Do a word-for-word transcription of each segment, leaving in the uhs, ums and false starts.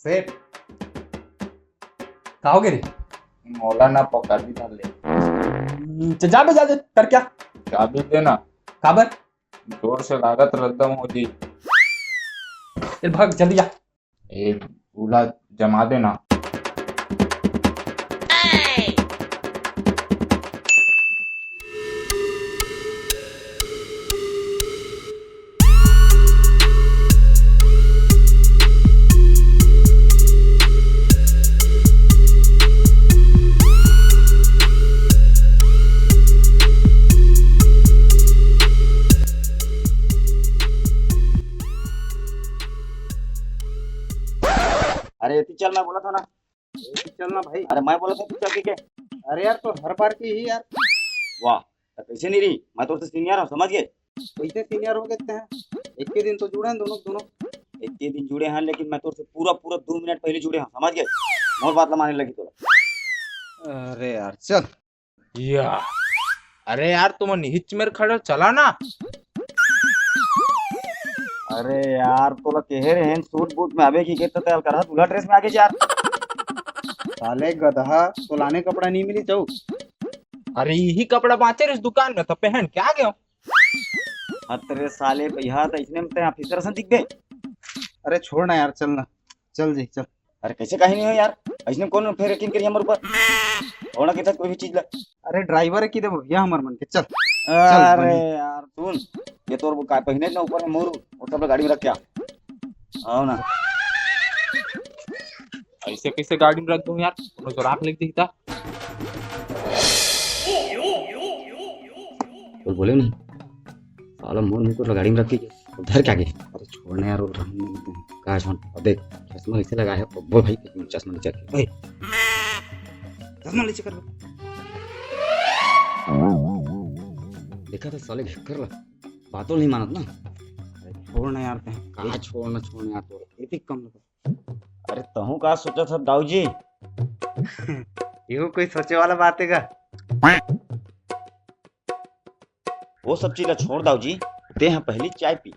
सेठ, का हो गे रे? मोला ना पकड़ दी धर ले। हम्म, चल जा बे, जा, जा, कर क्या? चाबी दे ना। काबर? जोर से लागत रद्दा मोदी। चल भाग, जल्दी जा। ए, दूल्हा जमा देना। अरे एती चल, मैं बोलत हंव ना। एती चल ना भाई। अरे मैं बोलत हंव, तू चल के। अरे यार, तो हर बार की ही यार। वाह, त कइसे नहीं रही? मैं तोर से senior हंव, समझ गे? कइसे senior हो गे तैं? एक्के दिन तो जुड़े हन दोनों, दोनों। एक्के दिन जुड़े हन, लेकिन मैं तोर से पूरा, पूरा दू मिनट पहले जुड़े हंव, समझ गे? मोर बात ला माने लगही तोला। अरे यार, चल। या। अरे यार, तुमन इहिच मेर खड़े हो, चला ना। अरे यार, तोला केहे रहेन, suit boot में आबे कहिके, त तैं अलकरहा दूल्हा dress में आ गे यार। साले गदहा, तोला आने कपड़ा नहीं मिलिस? अरे, इही कपड़ा बांचे रहिस दुकान में, त पहन के आ गेंव। हत रे साले, बइहा त अइसने में तैं officer असन दिखबे। अरे छोड़ ना यार, चल ना, चल जी, चल। अरे कइसे कहीं नहीं हो यार, अइसने कौन फेर यकीन करी हमर ऊपर? होना के था कोई भी चीज ला। अरे driver की दे भैया हमर मन के, चल। अरे बनी। यार सुन, ये तोर का पहिने ना ऊपर में मोर, वो सब गाड़ी में रख के आ। आओ ना। अइसे कइसे गाड़ी में रख दूं यार, कोनो चोरा के लेके जही त। बोल, बोले नहीं। साला मोर मुकुट ला गाड़ी में रख के उधर क्या गए? अरे छोड़ ना यार, वो रहने दे। का छोड़? अब देख, चश्मा कैसे लगा है? बोल भाई, चश्मा ले चेक। ओए, चश्मा ले चेक कर लो। देखा त साले घेक्कर ला, बातों नहीं मानत ना। अरे छोड़ ना यार, तैं का छोड़ ना, छोड़ ना यार, तो एतिक कम लगा। अरे तहूँ का सोचत हस दाऊ जी? एहू कोई सोचे वाला बात हे का? वो सब चीज ला छोड़ दाऊ जी, तैं ह पहली चाय पी।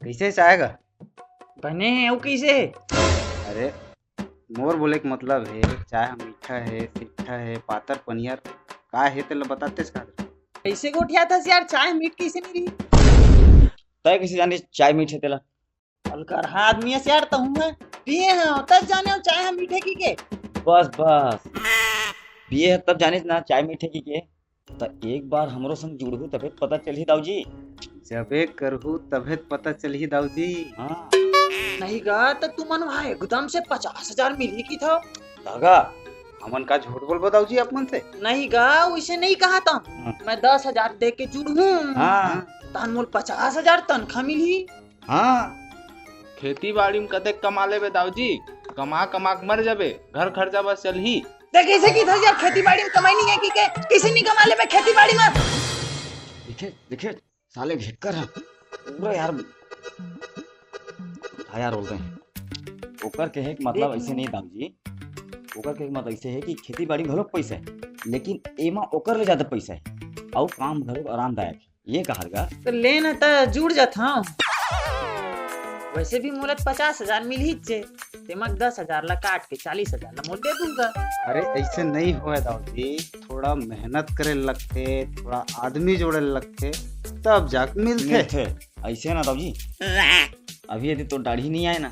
कइसे चाय गा? बने हे, अउ कइसे हे? अरे मोर बोले के मतलब हे, चाय ह मीठा हे, सिट्ठा हे, पातर पनियर का हे, तेला बतातेस का? कइसे गोठियाथस यार, चाय मीठ कइसे नहीं रही? तैं कइसे जाने चाय मीठ हे तेला? अलकरहा आदमी अस यार, तहूँ ह पिए हंव, तब जाने हंव चाय ह मीठ हे कहिके। बस बस, पिए ह तब जानिस ना चाय मीठ हे कहिके। त एक बार हमरो संग जुड़हू तभे त पता चलही दाऊ जी। जबे करहू तभे त पता चलही दाऊ जी। हाँ। नहीं गा, त तुमन वहाँ एकदम से पचास हजार मिलही कहिथव। त गा, हमन का झूठ बोलबो दाऊ जी आप मन से? नहीं गा, वइसे नहीं कहा था। हाँ। मैं दस हजार दे के जुड़हूँ। हाँ। तहन मोला पचास हजार तनखा मिलही। हाँ। खेती बाड़ी में कतेक कमा लेबे दाऊ जी, कमा कमा के मर जाबे, घर खर्चा बस चलही। तैं कइसे कहिथस यार, खेती बाड़ी में कमाई नहीं हे कहिके, कइसे नहीं कमा लेबे खेती बाड़ी में? देखे, देखे, साले घेक्कर ह, पूरा यार, हाँ यार, बोलते हैं। ओकर कहे के मतलब देख अइसे नहीं दाऊ जी, ओकर कहे के मतलब अइसे हे कि खेती बाड़ी में घलो पैसा हे, लेकिन एमा ओकर ले ज्यादा पैसा हे, अउ काम घलो आरामदायक हे। ये कहा गा। त ले ना, त जुड़ जात हंव। वइसे भी मोला त पचास हजार मिलहीच हे, तेमा दस हजार ला काट के चालीस हजार ला मोला दे दूंगा। अरे अइसे नहीं होय दाऊ जी, थोड़ा मेहनत करे लगथे, थोड़ा आदमी जोड़े लगथे, तब जाके मिलथे। मिलथे। अइसे ना दाऊ जी, अभी यदि तोर दाढ़ी नहीं आय ना।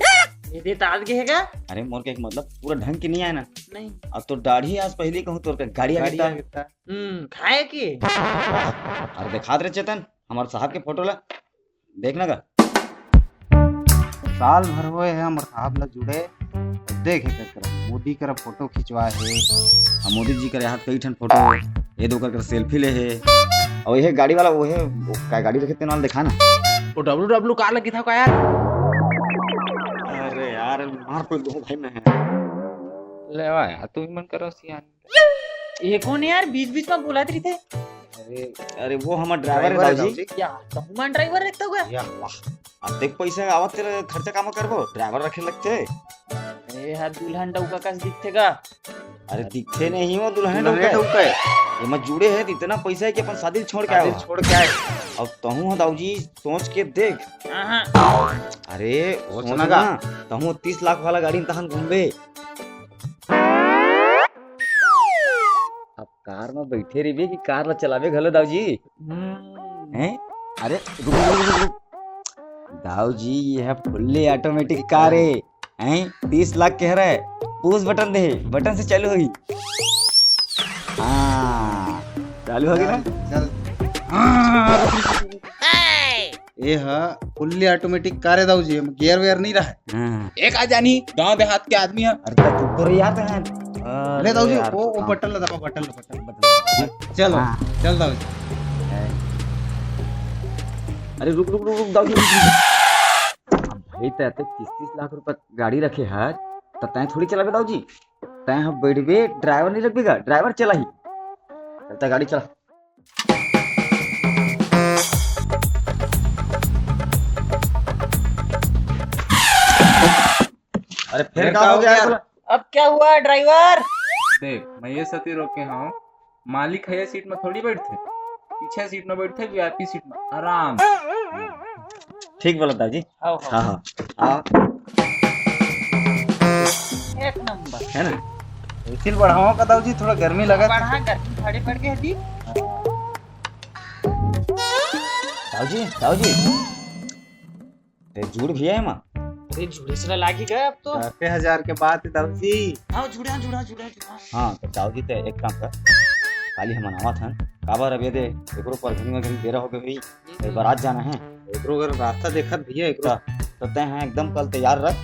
ये दे त आज गे हे गा? अरे मोर कहे के मतलब पूरा ढंग के नहीं आय ना। नहीं। अब तोर दाढ़ी आय त पहली कहूँ तोर का गाड़ी आ गे त। हम्म, खाए के? अरे देखात रे चेतन, हमर साहब के फोटो ला देख ना गा। साल भर होए हे हमर साहब ला जुड़े, अउ देख एकर करा, मोदी करा फोटो खिंचवाए हे। आ मोदी जी करा यहाँ कई ठन फोटो, ये दे ओकर करा selfie ले हे। अउ ये गाड़ी वाला वो हे, वो का गाड़ी रखे तेन वाला देखा ना। वो W W car लगी था का यार? अरे यार, मार पड़ दो भाई मैं। ले वाह यार, तू ही मन करो सियान। ये कोन हे यार, बीच-बीच म बोलत रहिथे? अरे, अरे, वो हमर driver हे, driver हे, दाऊ जी। दाऊ जी। या, कहूँ मन driver रखता हुआ? या, वाह। अतेक पैसा आवत तेला खर्चा कामा करबो? Driver रखे लगथे। ए, हा दुल्हन डउका कस दिखथे गा। अरे दिखथे नहीं वो दुल्हन दुल्हन डउका हे। डउका हे। एमा जुड़े हे त इतना पैसा हे कि अपन शादी ल छोड़ के शादी आए ल हो। छोड़ के आए। अब तहूं ह दाऊ जी सोच के देख। हाँ, हाँ। अरे सोच सोच ना ना, गा। तहूं तीस लाख वाला गाड़ी में तहन घूमबे। अब कार में बैठे रहिबे कि कार ला चलाबे घलो दाऊ जी? हम्म। हैं? अरे रुक, रुक, रुक, रुक। दाऊ जी, ये है फुल्ली ऑटोमेटिक कार है। हैं? तीस लाख कह रहा है, पुश बटन दे, बटन से चालू होगी। हाँ, चालू होगी ना? चल, चल। हाँ। ये हा फुल्ली ऑटोमेटिक कार है दाऊ जी, एमा गियर वेयर नहीं रहा है। हाँ। एक आ जानी गांव देहात के आदमी है। अरे तो चुप तो रही यार, तो है। ले दाऊ जी, अरे यार, वो, वो हाँ। बटन ला दबा, बटन ला, बटन ला, बटन ला। चलो, हाँ। चल दाऊ जी। अरे रुक, रुक, रुक, रुक, दाऊ जी, रुक, रुक। अब भाई, तैं तो तीस तीस लाख रुपया गाड़ी रखे हस, त तैं थोड़ी चलाबे दाऊ जी। तैं ह बैठबे, ड्राइवर नहीं रखबे का? ड्राइवर चलाही। चल, तैं गाड़ी चला। अरे, फिर फिर का का हो हो गया गया? अब क्या हुआ ड्राइवर? देख, मैं ये सती रोके हूँ, मालिक ह ये सीट में थोड़ी बैठथे, पीछे सीट में बैठथे, वीआईपी सीट में आराम से। ठीक बोला दाऊ जी। आओ, आओ। हाँ, हाँ। आ, एक नंबर। है ना? AC ल बढ़ावा का दाऊ जी, थोड़ा गर्मी लगा। बढ़ा, गर्मी थोड़ी पड़ गई थी। दाऊ जी, दाऊ जी। ते जुड़ भी है माँ। अरे जुड़े से लागी गए अब तो। दसे हजार के बात है दाऊ जी। आओ जुड़ा, जुड़ा, जुड़ा, जुड़ा। हाँ, तो दाऊ जी ते एक काम कर, काली हमन आवत हन, काबर अब ये दे, एकरो परघनी वरघनी बेरा हो गई, एक बार आज जाना है। एकरो घर रास्ता देखत भैया, एकरो। तो, तो तैं है एकदम कल तैयार रह,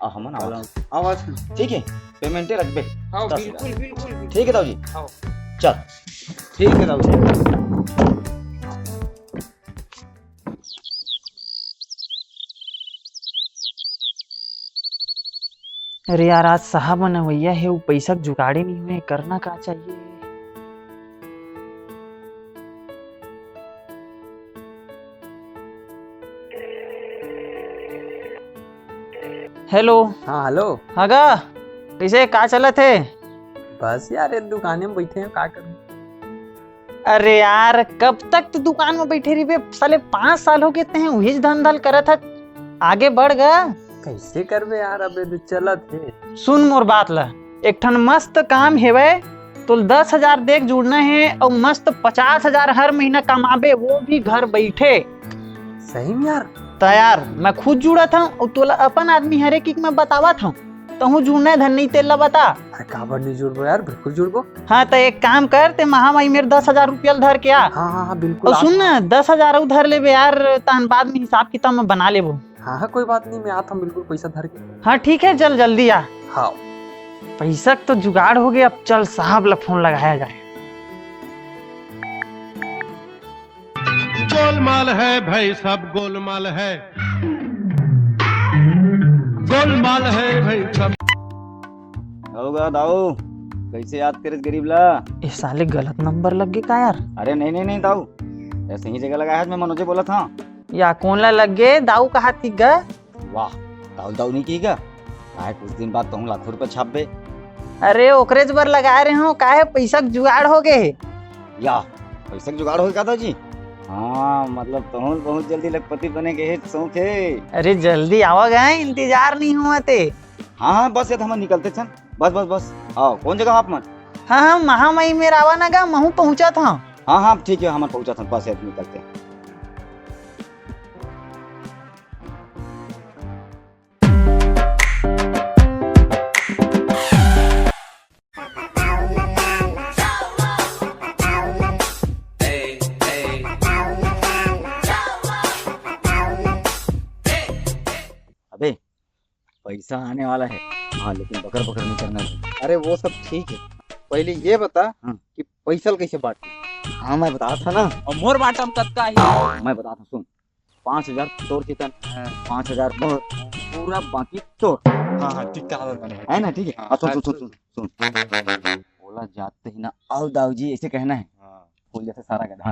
और हमन आवत हन। आवत हन। ठीक है, पेमेंटे रखबे। हाँ, दस हजार। बिल्कुल, बिल्कुल, बिल्कुल। ठीक है दाऊ जी। हाँ। चल। ठीक है दाऊ जी। अरे यार, आज साहब मन अवइया हे, वो पैसा के जुगाड़े नहीं हुए, करना का चाहिए? हेलो। हाँ, हेलो। हाँ गा, कैसे, का चलत हे? बस यार, ये दुकाने में बैठे हैं, का करूँ? अरे यार, कब तक तू दुकान में बैठे रहिबे? साले पाँच साल हो गए तैं उहीच धंधा ल करत हस, आगे बढ़ गा। कैसे करबे यार, अबे तो चलत हे। सुन मोर बात ला, एक ठन मस्त काम हेवय, तोल दस हजार देख जुड़ना हे अउ मस्त पचास हजार हर महीना कमाबे, वो भी घर बैठे। सही में यार? त यार, मैं खुद जुड़त हूँ अउ तोला अपन आदमी हरे कि मैं बतावत हूँ। तहूँ जुड़ना हे धन नहीं तेला बता। अरे काबर नहीं जुड़बो यार, बिल्कुल जुड़बो। हाँ त एक काम कर, तैं महामाई मेर दस हजार रुपया ल धर के आ। हाँ, हाँ, हाँ, बिल्कुल। अउ सुन ना, दस हजार अउ धर लेबे यार, तहन बाद में हिसाब किताब में बना लेबो। हाँ, हाँ, कोई बात नहीं, मैं आता हूँ बिल्कुल पैसा धर के। हाँ ठीक है, चल जल्दी आ। हाँ। पैसा के तो जुगाड़ हो गया, अब चल साहब ला फोन लगाया जाए। गोलमाल है भाई, सब गोलमाल है, गोलमाल है भाई सब। अउ गा दाऊ, कैसे याद करेस गरीब ला? ए साले गलत नंबर लग गे का यार? अरे नहीं नहीं नहीं दाऊ, ए सही जगह लगाए हस, मैं मनोजे बोलत हूँ। या कोन ला लग गे दाऊ कहा थी गा? वाह, दाऊ दाऊ नहीं की गा? काहे कुछ दिन बाद तहूँ लाखों रुपया छापबे। अरे ओकरेच बर लगाए रहे हो, काहे पैसा के जुगाड़ हो गए हे। या, पैसा के जुगाड़ हो गए का दाऊ जी? हाँ, मतलब तहूँ बहुत जल्दी लखपति बने के हे शौक हे। अरे जल्दी आवा गा, इंतजार नहीं हुआ ते। हाँ हाँ, बस ये तो हम निकलते छन। बस बस बस, आओ, कौन जगह आप मन? हाँ हाँ, महामाई मेर आवा ना गा, महूँ पहुँचत हूँ। हाँ हाँ, ठीक है, हम पहुँचत हन, बस ये निकलते हैं। अबे, पैसा आने वाला है। हाँ, लेकिन बकर बकर नहीं करना है। अरे, वो सब ठीक है, पहले ये बता हाँ। कि पैसा ल कैसे बांटना? हाँ, मैं बता था ना। अउ मोर बांटा म कतका ही? मैं बता था, सुन, पाँच हजार तोर चितन, हाँ। पाँच हजार मोर, पूरा बाकी तोर। हाँ, हाँ, ठीक कहा था मैंने। है ना, ठीक है? हाँ, हाँ, सुन, हाँ, सुन, सुन, सुन, सुन। बोला जाते ही ना, "आओ दाऊ जी," ऐसे कहना है। हाँ। फूल जैसे सारा गधा।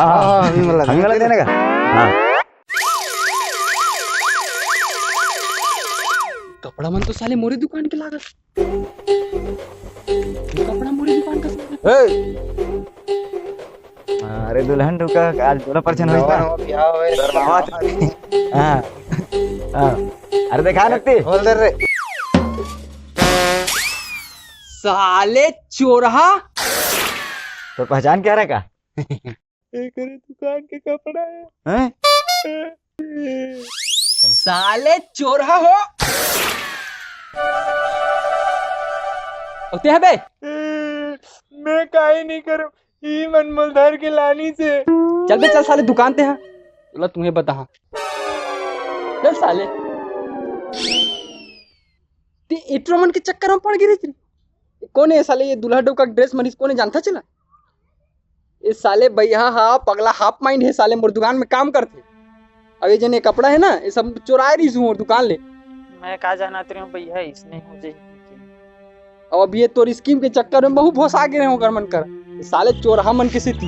हाँ, हाँ, हाँ, हमी मन ला हमी मन ला देना का? हाँ। कपड़ा मन तो साले मोरे दुकान के लागत। कपड़ा मोरे दुकान का साले। ए! हाँ, अरे दुल्हन ढुका, आज दूल्हा परछन होई नवा ना। नवा बिहाव होए। शर्मावत। हाँ, हाँ। अरे देखा नत्ती। खोल दे रे। साले चोरहा। तो पहचान क्या रहा का? एकरे दुकान के कपड़ा है। हैं? साले चोरहा हो। ओते है बे? मैं काई नहीं करूं, ई मन मोल धर के लानी से। चल बे, चल साले दुकान ते हा। बोला तुम्हें बता। चल साले। ते एटरो मन के चक्कर में पड़ गिरी थी। कौन है साले ये दूल्हा डोका ड्रेस मनिस, कौन है जानता चला? ये साले भैया हा पगला हाफ माइंड है, साले मोर दुकान में काम करथे। अब ये जने कपड़ा है ना, ये सब चोराए रही हूँ दुकान ले। मैं का जानत रही हूँ भैया, इसने हो जाए। अब अब ये तोर स्कीम के चक्कर में बहुत भोसा गे रहे ओकर मन कर। ये साले चोरहा मन के सेती।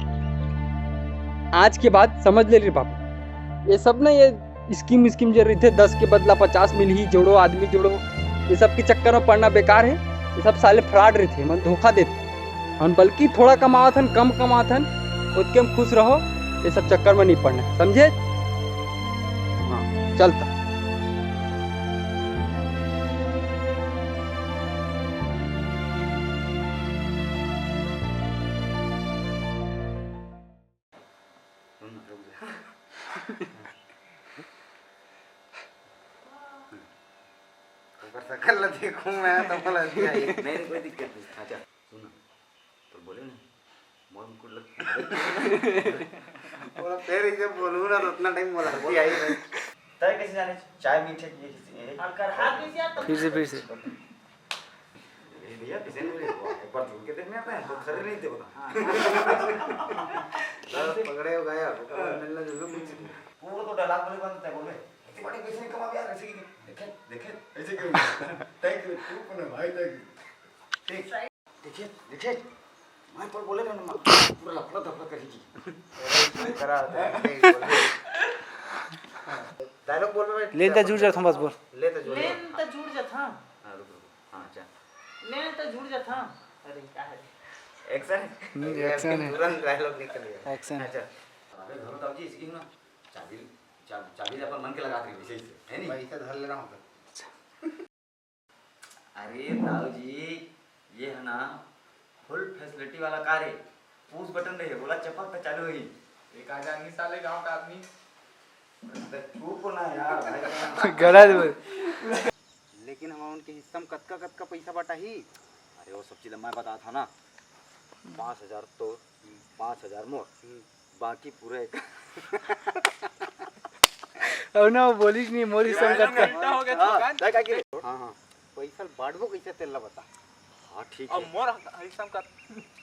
आज के बाद समझ ले रे बाबू, ये सब ना, ये स्कीम स्कीम जो रहिथे, दस के बदला पचास मिलही, जोड़ो आदमी जोड़ो, ये सब के चक्कर में पड़ना बेकार है। ये सब साले फ्रॉड रहिथे, मन धोखा देथे। हम बल्कि थोड़ा कमावत हन, कम कमावत हन, ओतके में खुश रहो, ये सब चक्कर में नहीं पड़ना है, समझे? हाँ, चलता। सुन ना, रुक जा। ओकर शकल ला देखूं मैं तो बोला दिया ये। नहीं, नहीं, कोई दिक्कत नहीं। अच्छा, सुन ना, तो बोले ना, मोर मुकुट लग। बोला, फिर इसे बोलूं ना तो उतना टाइम बोला दिया ही नहीं। तय कैसे जाने चाय मीठे की किसी ने? फिर से, फिर से। ए भैया, किसी ने नहीं हुआ। एक बार जुड़ के देखने आता है, तो खड़े नहीं थे होता। हाँ। बस पकड़े हो गया, ओकर बाद मिलना जुलना कुछ नहीं। पूरा तो डायलॉग बोले बंद था, बोले, "इतनी बड़ी पैसे नहीं कमा यार, ऐसे की देखे, देखे, ऐसे क्यों? Thank you, तू कौन है भाई, thank you।" ठीक। देखे, देखे, मैं पर बोले ना, पूरा लफड़ा दफड़ा करेगी। करा, नहीं बोल रहे। डायलॉग बोल रहे। लेन त जुड़ जाथों, बस बोल। ले त जुड़ लेन जाथों। त जुड़ जाथों। हाँ, रुक, रुक। हाँ, अच्छा। लेन त जुड़ जाथों। अरे, का है? एक्शन? हम्म, ये एक्शन है। तुरंत डायलॉग निकल गया। एक्शन। अच्छा। अबे, घर दाऊ जी, इसकी ना चाबी, चा-, चाबी अपन मन के लगा के वैसे ही से, है नहीं? पैसा धर लेना होता। अरे दाऊ जी, ये है ना फुल फैसिलिटी वाला कार है, पुश बटन रहे, बोला चपक त चालू होही। ये का जानही साले गांव का आदमी। अबे चुप ना यार, भाई। गलत बोल। लेकिन हम उनके हिस्सा में कतका कतका पैसा बटाही? अरे वो सब चीज मैं बता था ना, पाँच हजार तो पाँच हजार मोर, बाकी पूरा एक। अब ना वो बोलिस नहीं, मोर हिस्सा में कतका। घंटा हो गया हाँ, दुकान। तय का की रे? हाँ, हाँ। पैसा बांटबो कैसे तेला बता। हाँ, ठीक अब है। मोर हिस्सा में कत-,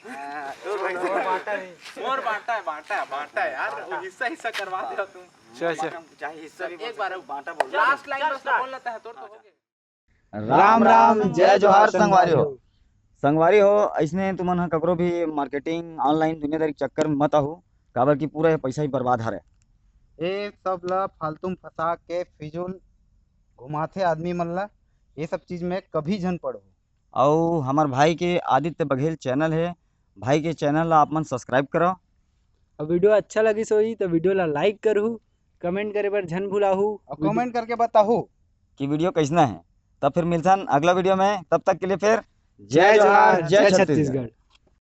हाँ, तो भाई मोर बांटा है, मोर बांटा है, बांटा है, बांटा है यार, वो हिस्सा हिस्सा करवा दे तुम। अच्छा, अच्छा। चाहे हिस्सा भी एक बार बांटा बोल। लास्ट लाइन बस बोल लेता है, तोर तो हो गया। राम राम, जय जोहार संगवारी हो। संगवारी हो, अइसने तुमन ह ककरो भी marketing, online दुनियादारी के चक्कर में मत आहू, काबर कि पूरा ये पैसा ही बर्बाद हरे। ए सब ला फालतू में फंसा के फिजूल घुमाथे आदमी मन ला, ये सब चीज में कभी झन पड़ो। अउ हमर भाई के आदित्य बघेल channel हे, भाई के channel ला आप मन subscribe करो। अउ video अच्छा लगिस होही तो video ला like करहू, comment करे बर झन भुलाहू। अउ comment करके बताहू कि video कैसना है। तब फिर मिलथन अगला video में, तब तक के लिए फिर जय जोहार, जय छत्तीसगढ़।